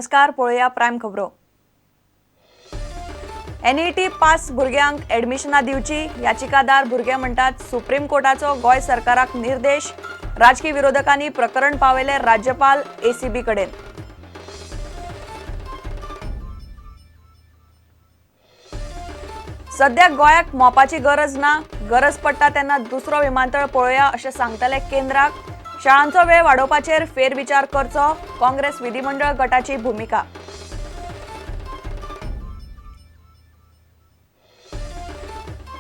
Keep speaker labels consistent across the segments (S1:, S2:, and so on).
S1: नमस्कार, पळोवया प्रायम खबरो. एनईटी पास भुरग्यांक एडमिशनां दिवची, याचिकादार भुरगे म्हणटात सुप्रीम कोर्टाचो गोंय सरकाराक निर्देश. राजकी विरोधकांनी प्रकरण पावयलें राज्यपाल, एसीबी कडेन. सध्या गोंयाक मोपाची गरज ना, गरज पडटा तेन्ना दुसरो विमानतळ पळोवया अशें सांगतले केंद्राक. शाळांचो वेळ वाडोवपाचेर फेरविचार करचो, काँग्रेस विधिमंडळ गटाची भुमिका.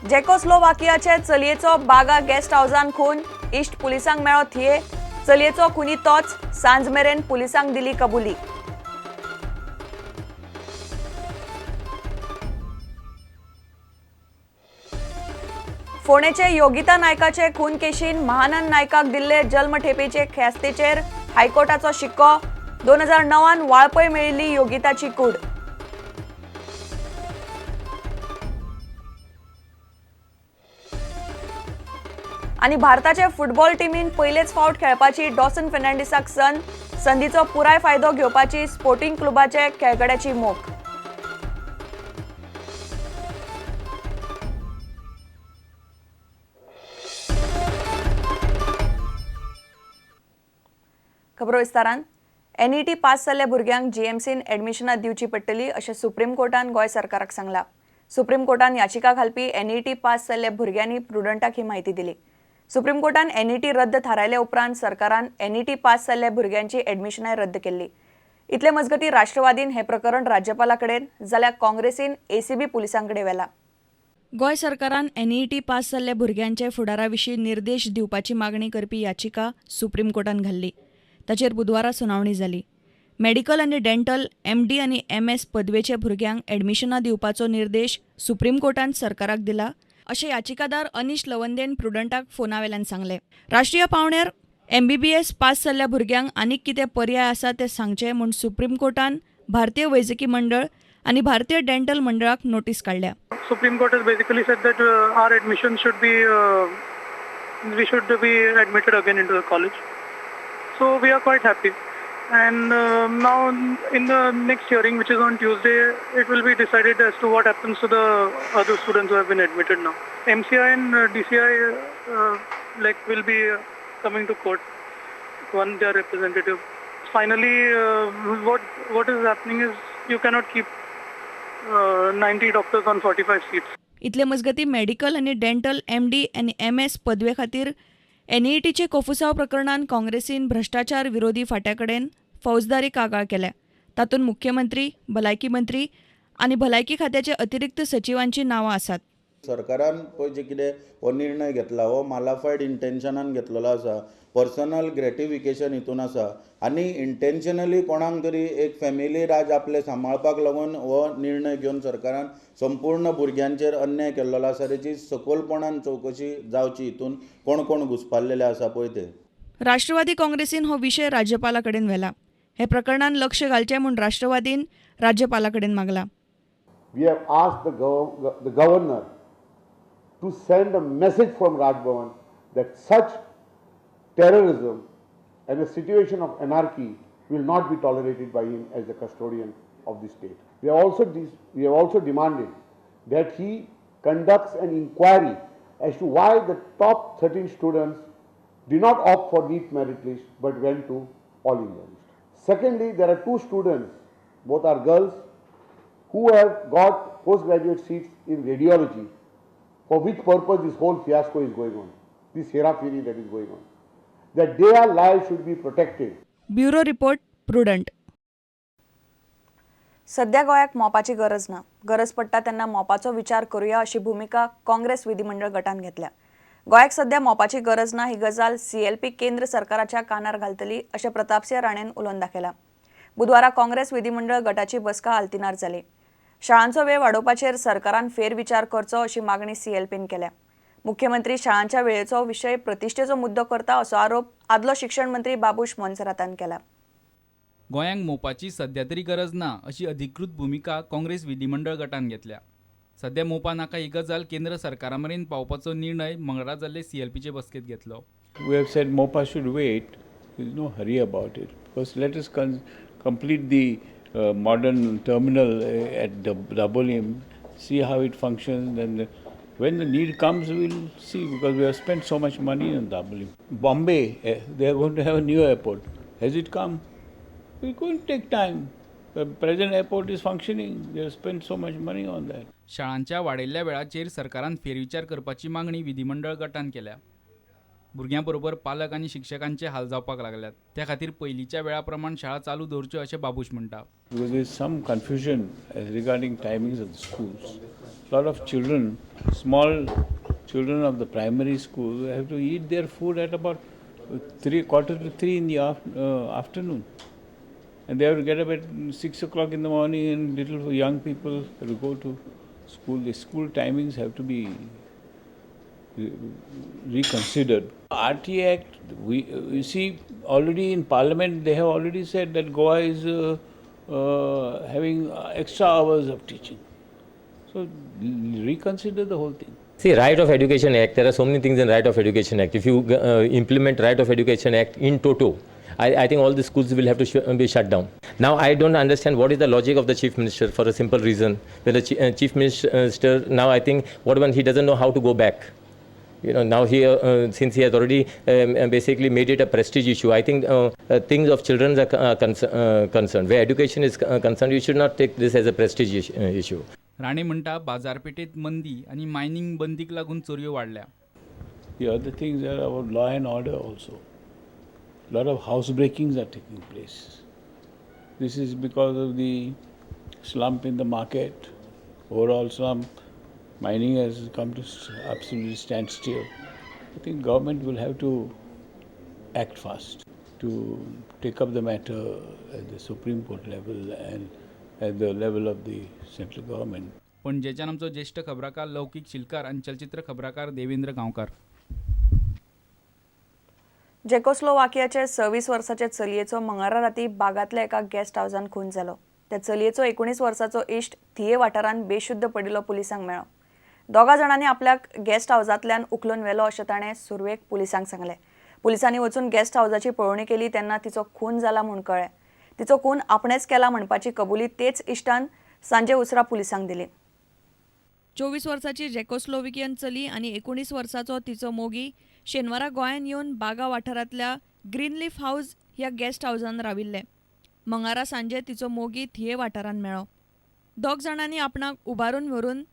S1: जेकोस्लोवाकियाचे चलयेचो बागा गेस्ट हावजान खून, इश्ट पुलिसांक मेळ्ळो थिये. चलयेचो खुनी तोच, सांज मेरेन पुलिसांक दिली कबुली. फोंडेचे योगिता नायकाचे खून केशीन महानंद नायकाक दिल्ले जल्मठेपेचे ख्यास्तेचेर हायकोर्टाचो शिक्को. 2009 वाळपय मेळिल्ली योगिताची कूड. आनी भारताचे फुटबॉल टिमीन पयलेच फावट खेळपाची डॉसन फेर्नांडीसाक संद. संदीचो पुराय फायदो घेवपाची स्पोर्टिंग क्लबाचे खेळगड्याची मोख. खबरो विस्तारान. एनईटी पास जाल्ल्या भुरग्यांक जीएमसीन एडमिशनां दिवची पडटली अशें सुप्रीम कोर्टान गोंय सरकाराक सांगलां. सुप्रीम कोर्टान याचिका घालपी एनईटी पास जाल्ल्या भुरग्यांनी प्रुडंटाक ही म्हायती दिली. सुप्रीम कोर्टान एनईटी रद्द थारायल्या उपरांत सरकारान एनईटी पास जाल्ल्या भुरग्यांची एडमिशनाय रद्द केल्ली. इतले मजगतीं, राष्ट्रवादीन हें प्रकरण राज्यपाला कडेन जाल्यार काँग्रेसीन एसीबी पुलिसां कडेन व्हेलां. गोंय सरकारान एनईटी पास जाल्ल्या भुरग्यांचे फुडारा विशीं निर्देश दिवपाची मागणी करपी याचिका सुप्रीम कोर्टान घाल्ली. ताचेर बुधवारा सुनावणी जाली. मेडिकल आनी डेंटल एमडी आनी एमएस पदवेचे भुरग्यांक एडमिशनां दिवपाचो निर्देश सुप्रीम कोर्टान सरकाराक दिला अशें याचिकादार अनिश लवंदेन प्रुडंटाक फोना वेल्यान सांगलें. राष्ट्रीय पावंड्यार एमबीबीएस पास जाल्ल्या भुरग्यांक आनीक कितें पर्याय आसा ते सांगचे म्हूण सुप्रीम कोर्टान भारतीय वैजकी मंडळ आनी भारतीय डेंटल मंडळाक नोटीस काडल्या.
S2: Supreme Court has basically said that our admission should be, we should be admitted again into the college. So we are quite happy. And now in the next hearing, which is on Tuesday, it will be decided as to what happens to the other students who have been admitted now. MCI and DCI like will be coming to court, one their representative. Finally, what is happening is you cannot keep 90 doctors on 45 seats.
S1: इतले मजगतीं, medical आनी dental MD आनी MS पदवे खातीर एनईटीचे कोफुसांव प्रकरणान काँग्रेसीन भ्रश्टाचार विरोधी फांट्या कडेन फौजदारी कागाळ केल्या. तातूंत मुख्यमंत्री, भलायकी मंत्री आनी भलायकी खात्याचे अतिरिक्त सचिवांची नांवां आसात.
S3: सरकारान पळय जे कितें हो निर्णय घेतला हो मालाफायड इंटेन्शनान घेतलेलो आसा, पर्सनल ग्रेटिफिकेशन हितून आसा आनी इंटेन्शनली कोणाक तरी एक फॅमिली राज आपलें सांबाळपाक लागून हो निर्णय घेवन सरकारान संपूर्ण भुरग्यांचेर अन्याय केल्लो आसा. तेची सखोलपणान चवकशी जावची, हितून कोण कोण घुसपालेले आसा पळय ते.
S1: राष्ट्रवादी काँग्रेसीन हो विशय राज्यपाला कडेन व्हेला. हे प्रकरणान लक्ष घालचें म्हूण राष्ट्रवादीन राज्यपाला कडेन मागलां.
S4: We have asked the governor to send a message from Raj Bhavan that such terrorism and a situation of anarchy will not be tolerated by him as the custodian of the state. We have also demanded that he conducts an inquiry as to why the top 13 students did not opt for NEET merit list but went to All India list. Secondly, there are two students, both are girls, who have got postgraduate seats in radiology, for which purpose this whole fiasco is going on, this Hera Pheri that is going on, that their lives should be protected.
S1: Bureau report, prudent. सध्या गोंयाक मोपाची गरज ना, गरज पडटा तेन्ना मोपाचो विचार करुया अशी भुमिका काँग्रेस विधिमंडळ गटान घेतल्या. गोंयाक सध्या मोपाची गरज ना ही गजाल सीएलपी केंद्र सरकाराच्या कानार घालतली अशें प्रतापसिंह राणेन उलोवन दाखयलां. बुधवारा काँग्रेस विधिमंडळ गटाची बसका आल्तिनार जाली. शाळांचो वेळ वाडोवपाचेर सरकारान फेरविचार करचो अशी मागणी सीएलपीन केल्या. मुख्यमंत्री शाळांच्या वेळेचो विशय प्रतिश्ठेचो मुद्दो करता असो आरोप आदलो शिक्षण मंत्री बाबूश मोन्सेरातान केला.
S5: गोंयांक मोपाची सध्या तरी गरज ना अशी अधिकृत भुमिका काँग्रेस विधिमंडळ गटान घेतल्या. सध्या मोपा नाका ही गजाल केंद्र सरकारा मेरेन पावपाचो निर्णय मंगळारा जाल्ले सीएलपीचे बसकेंत घेतलो.
S6: We have said MOPA should wait. There is no hurry about it. First, let us complete the modern terminal at Dabolim, see how it functions. Then when the need comes, we'll see, because we have spent so much money on Dabolim. Bombay, they are going to have a new airport. Has it come? It's going to take time. The present airport is functioning. They have spent so much money on that.
S5: शाळांच्या वाडयल्ल्या वेळाचेर सरकारान फेरविचार करपाची मागणी विधिमंडळ गटान केल्या. भुरग्यां बरोबर पालक आनी शिक्षकांचे हाल जावपाक लागल्यात. त्या खातीर पयलींच्या वेळा प्रमाण शाळा चालू दवरच्यो अशें बाबूश म्हणटा.
S6: Because there is some confusion as regarding timings of the schools. A lot of children, small children of the primary school, have to eat their food at about 2:45 in the afternoon. And they have to get up at 6 o'clock in the morning, and little young people have to go to school. The school timings have to be reconsidered. RTE Act, you see, already in Parliament they have already said that Goa is having extra hours of teaching. So reconsider the whole thing.
S7: See, Right of Education Act, there are so many things in Right of Education Act. If you implement Right of Education Act in toto, I think all the schools will have to be shut down. Now, I don't understand what is the logic of the Chief Minister, for a simple reason. When the Chief Minister, now I think, what when he doesn't know how to go back. Now he, since he has already basically made it a prestige issue, I think things of children are concerned. Where education is concerned, you should not take this as a prestige issue.
S5: Rane म्हणटा, बाजारपेठेत मंदी आनी mining बंदीक लागून चोरयो वाडल्या.
S6: The other things are about law and order also. A lot of house breakings are taking place. This is because of the slump in the market, overall slump. Mining has come to absolutely standstill. I think government will have to act fast to take up the matter at the Supreme Court level and at the level of the central government.
S5: पणजेच्यान आमचो ज्येश्ठ खबराकार लौकीक शिलकार आनी चलचित्र खबराकार देवेंद्र गांवकार.
S1: जेकोस्लोवाकियाचे 26 वर्साचे चलयेचो मंगळारा राती बागांतल्या एका गेस्ट हावजान खून जालो. त्या चलयेचो 19 वर्साचो इश्ट थिये वाठारांत बेशुद्ध पडिल्लो पुलिसांक मेळ्ळो. दोगा जाणांनी आपल्याक गेस्ट हावजांतल्यान उखलून व्हेलो अशें ताणें सुरवेक पुलिसांक सांगलें. पुलिसांनी वचून गेस्ट हावजाची पळोवणी केली तेन्ना तिचो खून जाला म्हूण कळ्ळें. तिचो खून आपणेच केला म्हणपाची कबुली तेच इश्टान सांजे उसरां पुलिसांक दिली. 24 वर्साची जेकोस्लोविकियन चली आनी 19 वर्साचो तिचो मोगी शेनवारा गोंयांत येवन बागा वाठारांतल्या ग्रीनलीफ हावज ह्या गेस्ट हावजान राविल्ले. मंगळारा सांजे तिचो मोगी थिये वाठारांत मेळ्ळो. दोग जाणांनी आपणाक उबारून व्हरून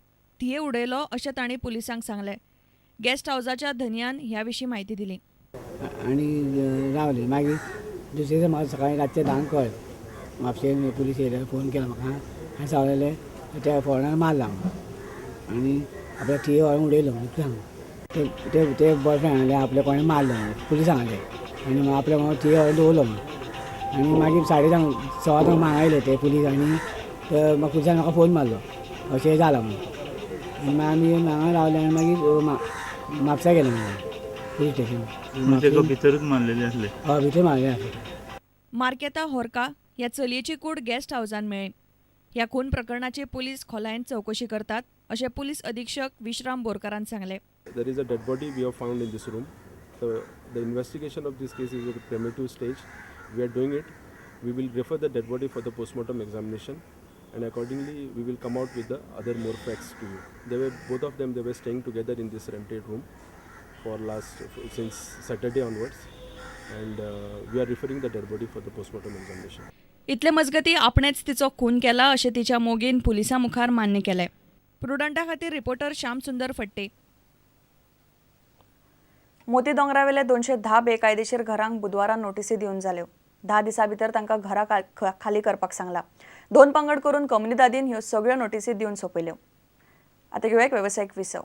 S1: थिये उडयलो अशें तांणी पुलिसांक सांगलें. गेस्ट हावजाच्या धनयान ह्या विशीं म्हायती दिली.
S8: आनी रावले. मागीर दुसरे दिसा म्हाका सकाळीं रातचें 10क कळ्ळें. म्हापशे पुलीस येयले, फोन केलो म्हाका आनी सांगलेले त्या फॉरेनर मारला म्हणून आनी आपल्या थिये व्हरून उडयलो म्हणून सांग. ते ते ते बॉयफ्रेंड सांगले आपल्या कोणें मारलो म्हणून पुलीस सांगले आनी मागीर आपल्या कोण थिये व्हरून दवरलो म्हणून. आनी मागीर 10:30, 9:15 हांगा आयले ते पुलीस आनी ते मागीर पुलिसान म्हाका फोन मारलो अशें जालां म्हणून. आनी मागीर आमी हांगा रावले आनी मागीर म्हापसा गेले मागीर पुलीस स्टेशन.
S9: ताका भितरूच मारलेले आसले?
S8: हय, भितर मारलेले आसले.
S1: मार्केता होरका ह्या चलयेची कूड गेस्ट हावजान मेळ्ळी. ह्या खून प्रकरणाची पुलीस खोलायेन चवकशी करतात अशें पुलीस अधीक्षक विश्राम बोरकारान सांगलें.
S10: There is a dead body we have found in this room. The investigation of this case is at a primitive stage. We are doing it. We will refer the dead body for the postmortem examination, and accordingly we will come out with the other more facts to you. They were both of them. They were staying together in this rented room for last since Saturday onwards, and we are referring the dead body for the postmortem examination.
S1: इतले मजगती आपणेच तिचो खून केला अशें तिच्या मोगीन पुलिसां मुखार मान्य केलें. प्रुडंटा खातीर रिपोर्टर श्याम सुंदर फट्टे. मोती दोंगरावेले 210 बेकायदेशीर घरांक बुधवारा नोटीसी दिवन जाल्यो. 10 दिसां भितर तांकां घरां खाली करपाक सांगला. दोन पंगड करून कम्युनिदादीन ह्यो सगळ्यो नोटीसी दिवन सोंपयल्यो. आतां घेवया एक वेवसायीक विसव.